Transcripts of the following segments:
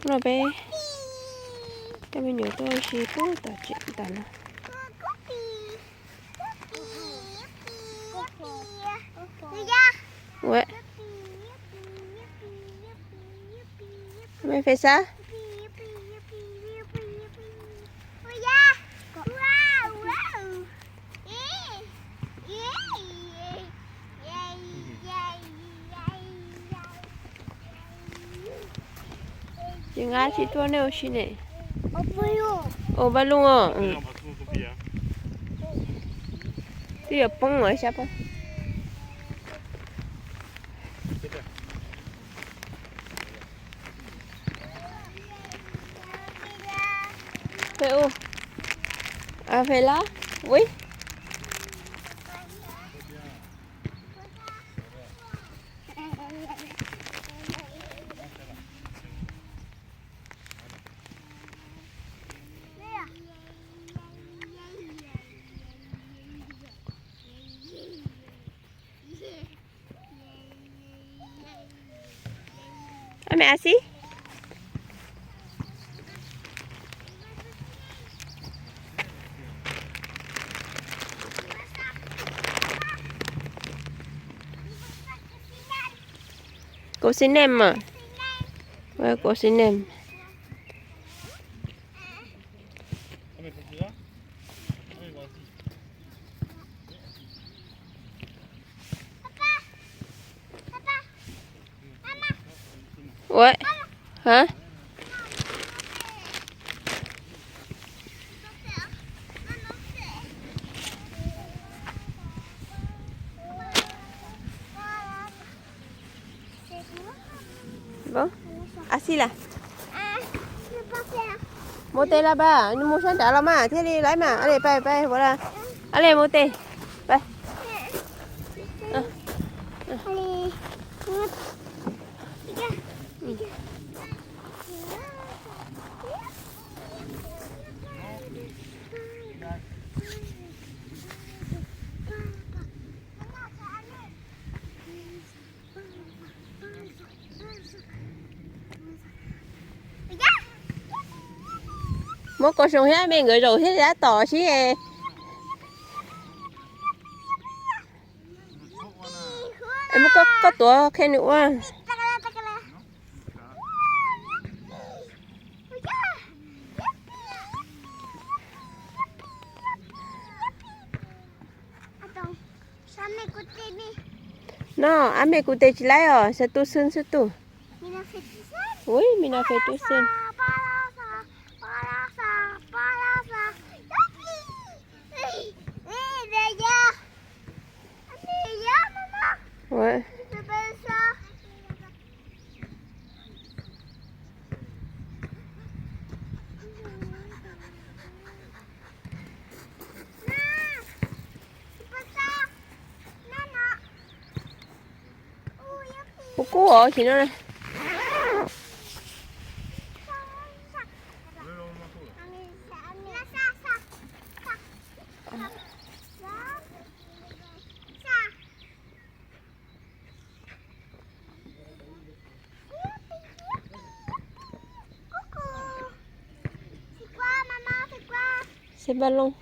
No peb coj me nyuam tuaj ua si pub tom tsev tas no. Ua, me Fes xav. Ces nqa tsis tuaj nej ua si ne. Ua paj loog os. Twb yuav poob os, xyab poob. Peb ua, a, Fes lab, ui. Ab me a xib. Kuv xib nem mas. Kuv xib nem. Ua, hab. Ab xib las. Mus tes las pab, nws mus sab nrad los mas thiaj li laib mas. Ab le pab, pab ua las. Ab le mus tes. Pab. Muab Kua Xyoo thiab me nkawd zaum thiab tab tom sib. Muab koj tuav qhia nws ua. No, ab me kuv tes tsis laib os, xav tu xwb xwb tu. Ui, me no fes tu xwb. Kuv kub os, sim no. Xeb npaj looj.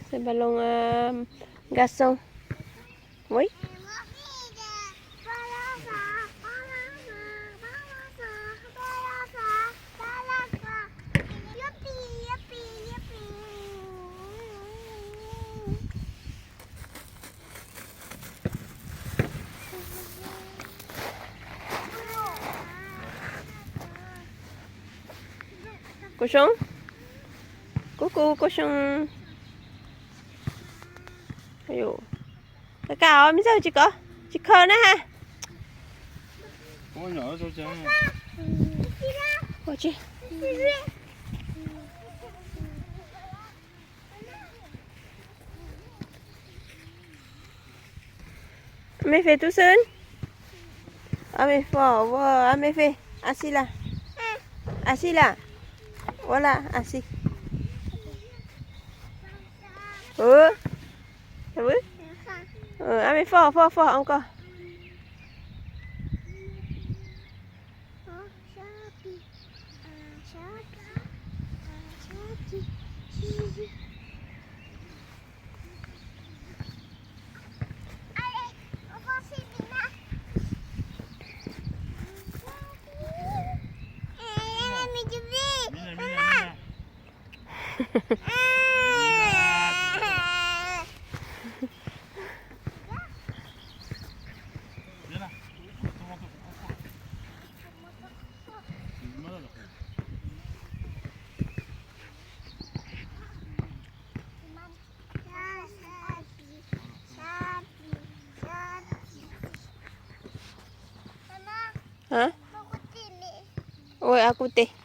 Xeb npaj looj, nkaj xoo. Ui. Kua Xyoo, kub kub Kua Xyoo. Ka ka os, me ntxawg tsis kov, tsis khaws na ha. Ab me fes tub xwb. Ab me fo, ab me fes, a xi la, a xi la, ua la a xi. Ab me fo fo fo oo koj. Ua kuv tes.